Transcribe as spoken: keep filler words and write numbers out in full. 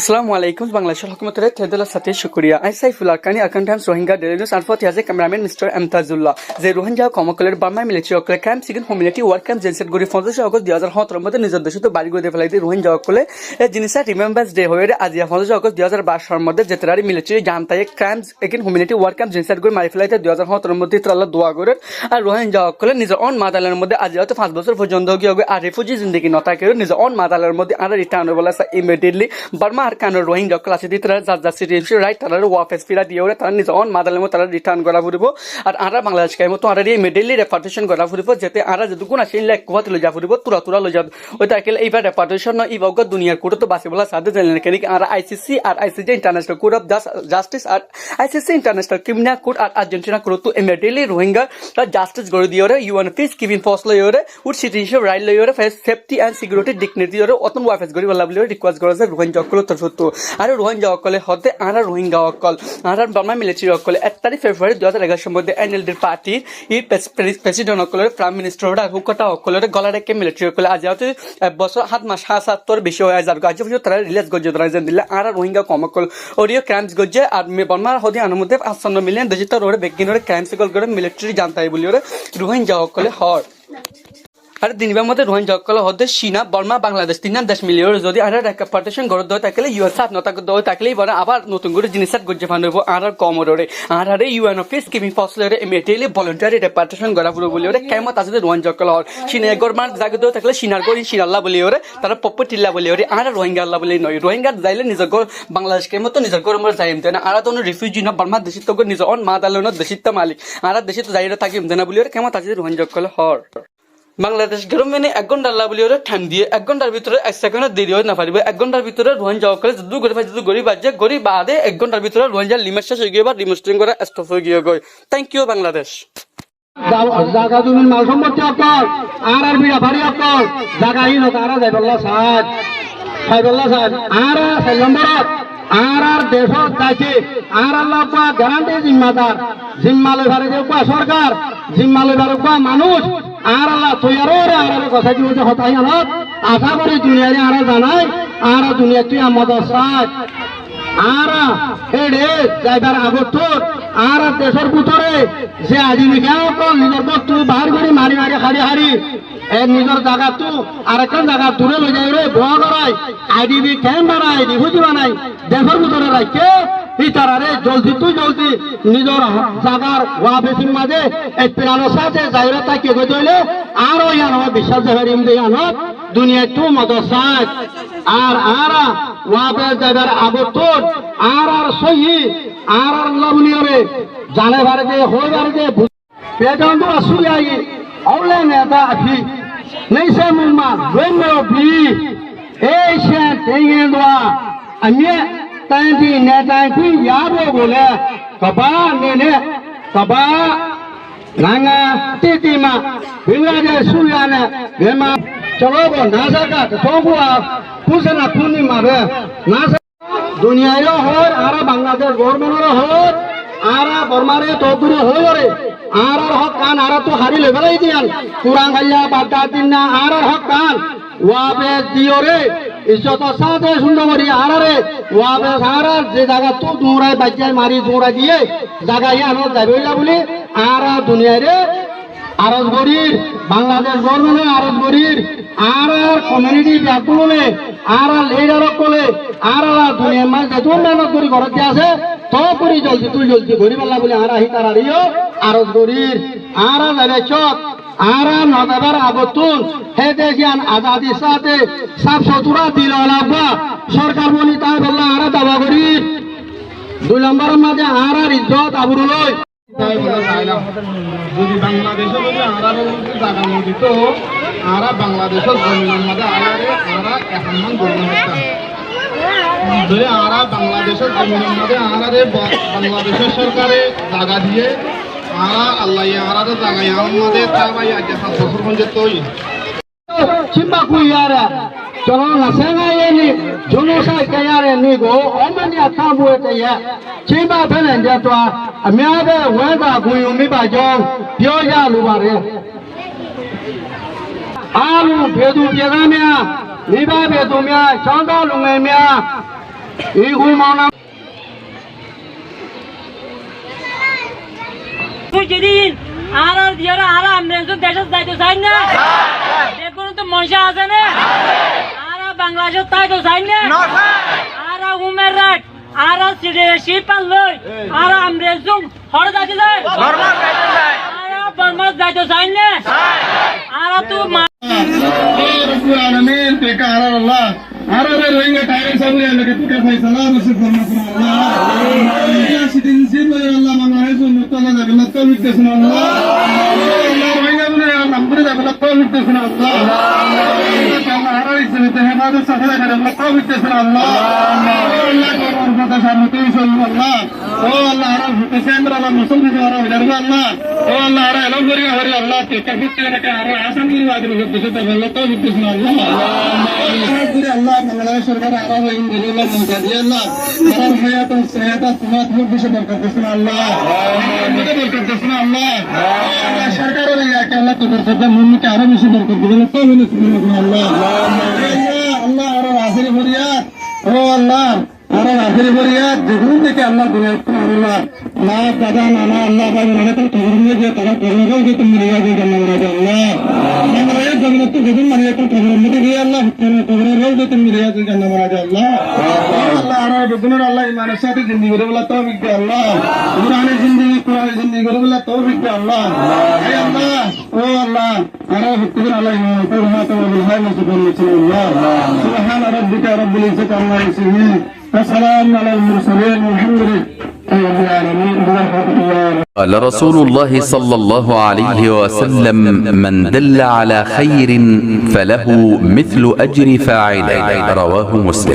Assalamu alaikum, Bangladecór hókumotore teddola sáte cúkuriya. Añí Saiful Arkani, Arkan Times Rohingya Daily News, ar foti asé cameraman Mister Emtazullah. Ze Rohingya koum ókkolore Bormar military ókkole crime sigin humanity war crime genocide gorí fonzaic August dui házar hóñtoro modde nizor decóttu bair gorí felai de Rohingya ókkole e jinissá Remembrance Day hoiyóre aijja fonzaic August dui házar baic modde zetarare military jantaye crime against humanity war crime genocide gorí mari felai de dui házar hóñtoro modde itaralla dua gorer. Ar Rohingya ókkole nizor own motherland or modde aijja óito fañs bosór foijjonto ói giyói, ar refugee zindigi no tákiyóre nizor own motherland or modde añára return óibolla sai immediately. Borma Arkanor Rohingya ókkol asé de itará zar zar citizenship right tarare wafes firai diyóre tará nizor own motherland or modde tará return gora foribo. Ar añára Bangladesh kaimottu añárare immediately repatriation gora foribo, zete añára zedukkun asé illa ekku fati loi za foribo, tura tura loi za. Ói tákile iba repatriation no, iba uggwá duniyar court ot basibolla saá de, zeneki añára I C C ar I C J, International Court of Jus-, Justice ar I C C, International Criminal Court ar Argentina court ottu immediately Rohingya justice gorí diyóre, U N peacekeeping force loiyóre, uggwá citizenship right loiyóre, fe-, safety and security dignity loiyóre, ótun wafes goríbolla buli request gora za Rohingya ókkolor torfottu. Ar Rohingya ókkole hoó de, añára Rohingya ókkol, añára Borma military ókkole ek tarik February dui házar egaroc modde N L D r party ir pres-, pres-, president ókkolore, prime minister óre, ar hukota ókkolore gola raikké military ókkole aijja óito ek bosór hát mac, hát sáñttor beci ói zargói. Aijja foijjonto tará release goijjé de nai, zendilla añára Rohingya koum ókkol oriyó crimes goijjé, ar me-, Bormar hoó de iyanor modde fañs million decóttu oré beggúnore crimes ókkol goré military jantaye buliyóre Rohingya ókkole hoór. Ar din ibar modde Rohingya ókkole hoó de Cina, Borma, Bangladesh tinnán dec miliyóre zodi añára repatriation goródde ói tákile, U N sáf no tákdde ói tákile, ibare abar notun gorí genocide goijjé fán óibo añárar koumor uore. Añárare U N peacekeeping force loiyóre immediately voluntary repatriation gora foribo buliyóre kemot asé de Rohingya ókkole hoór. Cina e górmar zaigódde ói tákile Cinar gór, Cinalla buliyóre, tarár propertylla buliyóre, añára Rohingyalla buli no. Rohingya zaile nizor gór, Bangladesh kemottu nizor góror modde zaiyum de na. Añára to hono refugee no, Bormar decóttu gór, nizor own motherland or decóttu malik. Añára decóttu zaiyóre tákiyum de na buliyóre kemot asé de Rohingya ókkole hoór. Bangladesh government e ek ghonthalla buliyóre time diyé, ek ghonthar bútore ek second o deri ói no faribó. Ek ghonthar bútore Rohingya ókkole zeddur gorí fare zeddur gorí baijjé, gorí baade ek ghonthar bútore Rohingya limit céc ói giyói ba remote gora stop ói giyói. Thank you, Bangladesh. Za-, zaga zomin mal sompotti ókkol, añárar bira bari ókkol, zaga hínot añára zaibolla sair, faibolla sair. Añára sair lomborot, añárar decót zaite, añáralla uggwá guarantee zimmadar, zimma loi fare de uggwá sorkar, zimma loi fare uggwá manúic, añáralla toiyar óre añárare gosái dibo de hotá híyanot. Acá gorí duniyare añára zanai, añára duniyattu yián modot sair. Añára héçe zaibar agottún añárar decór bútore ze I D P camp ókkol nizor góttu bair gorí mari mari hári hári, e nizor zagattú arekkán zagat dure loi zaiyóre bowa gorai, I D P camp banai, refugee banai, decór bútore raikké, ítarare joldittú joldi nizor zagar wapesin mazé itminanor sáte zaiyóre tákiye goi de óile, añára yián biccác goijjum de yiánot duniyaittú modot sair. Ar añára wafes zaibar agottún añárar sóiyi, añáralla buliyóre zane fare de, hoi fare de, bu-, Pedon dua suyai, aule neta afi, neise mumma, lomo bi, ei sen tengen dua, amie, tanti neta afi, yabo bole, kaba nene, kaba Nanga, Titima, Bangladesh, Suriana, Myanmar, Cholobo, Nasaka, Tongua, Kusana, Kunima, Nasa, duniyai ro hoór, añára Bangladesh government ro hoór, añára Bormare toguri hoóre, añárar hók kan añárattú hári loi félai diyan, Kuran gailla, Bagdad dinna, añárar hók kan, Wafes diyóre, izzotor sáte cúndor gorí añárare, wafes añárar ze zagattú duñrai baijjai mari duñrai diyé, zaga yíanot zaibolla buli añára duniyaire aros gorír, Bangladesh government e aros gorír, añárar community beggúne, añárar leader ókkole, añárar duniyair maze zedún mehnot gorí goródde asé, tók gorí joldittú joldi goríbolla buli añára hítarareyó aros gorír. Añára zaibaccót Añára no zaibar agottún hé dec yián azadir sáte saf sutura dil ola uggwá sorkar boni táibolla añára dawa gorír. Dui lombor or maze añárar izzot aburú loi. Zodi Bangladecot zodi añárare zaga no dito, añára Bangladecor zominor maze aiyóre añára ehán man gorí no faittam. Zodi añára Bangladecor zominor maze añárare Ba-, Bangladecor sorkare zaga diye, Añára Allaye añárare zaga yián mazé tábai aijja fañs bosór foijjonto óiye. Simba kuiyare, colo na senga yeni, jono sa kayare ni go, omani atta buete ye. Simba felen de tua, amiade weda guyumi bajong, pioja lubare. Alu bedu biega mia, niba bedu mia, chonda lunge mia. Ei umana. Tui zedin añárar diyóre añára Amrezun decót zaito sair né? Beggúnottú moncá asé né? Añára Bangladecót táito sair né? Añára human right, añára citizenship loi, añára Amrezun Hóre zaito sai? Bormá zaito sai. Añára Bormá zaito sai né? Sai. Añára tu ma- Ó Rabbul Alamin, tui ki añárar Allah? Añára Rohingya Tiger Reserve or loge tui ki faisala nasib forma, Allah. Rohingya citizenship loi Allah, Bangladesh or mukto zaibolla toufik de, Allah. Allah, Rohingya bóinor Allah, Bangladesh zaibolla toufik de, Allah. Allah, añárar izzot hifazot zaibolla toufik de, Allah. Allah, Allah. Ó Allah, añárar Pakistan or Allah, Musolman or Allah, Allah. Ó Allah, añára elóm gorí, Allah, tui ki fitna ke añára asan gorí, añárar desh zaibolla toufik de, Allah. Allah, Bangladesh sorkar añárar Hindu Allah, mukadi Allah, añárar hayat, sehat, sumat, muk beci borkot de, Allah. Muk beci borkot de, Allah. Allah, sorkar or Allah, Allah, tui borkot de, muk aró beci borkot de, Allah, toufik de, Allah. Allah, añárar ahiri foriyad, ó Allah, añárar ahiri foriyad, ze dun teki Allah duniyat, Allah, ma, dada, nana, Allah, bái, boin, añárar kobor or maze, tará kobor or maze tui mili giyé, Allah. Bangladec zobin ot tui ze dun mari giyé, kobor or maze giyé, Allah, kobor or maze tui mili giyé, Allah. Allah, añárar beggún ore Allah, iman or sáte zindigi goríbolla toufik de, Allah. Kuran e zindigi, Kuran e zindigi goríbolla toufik de, Allah. Hay Allah, ó Allah, añárar beggún ore Allah, iman or sáte zindigi goríbolla toufik de, Allah. سبحان ربك رب العزة عما يصفون. وسلام على المرسلين والحمد لله رب العالمين. قال رسول الله صلى الله عليه وسلم: من دل على خير فله مثل أجر فاعله. رواه مسلم.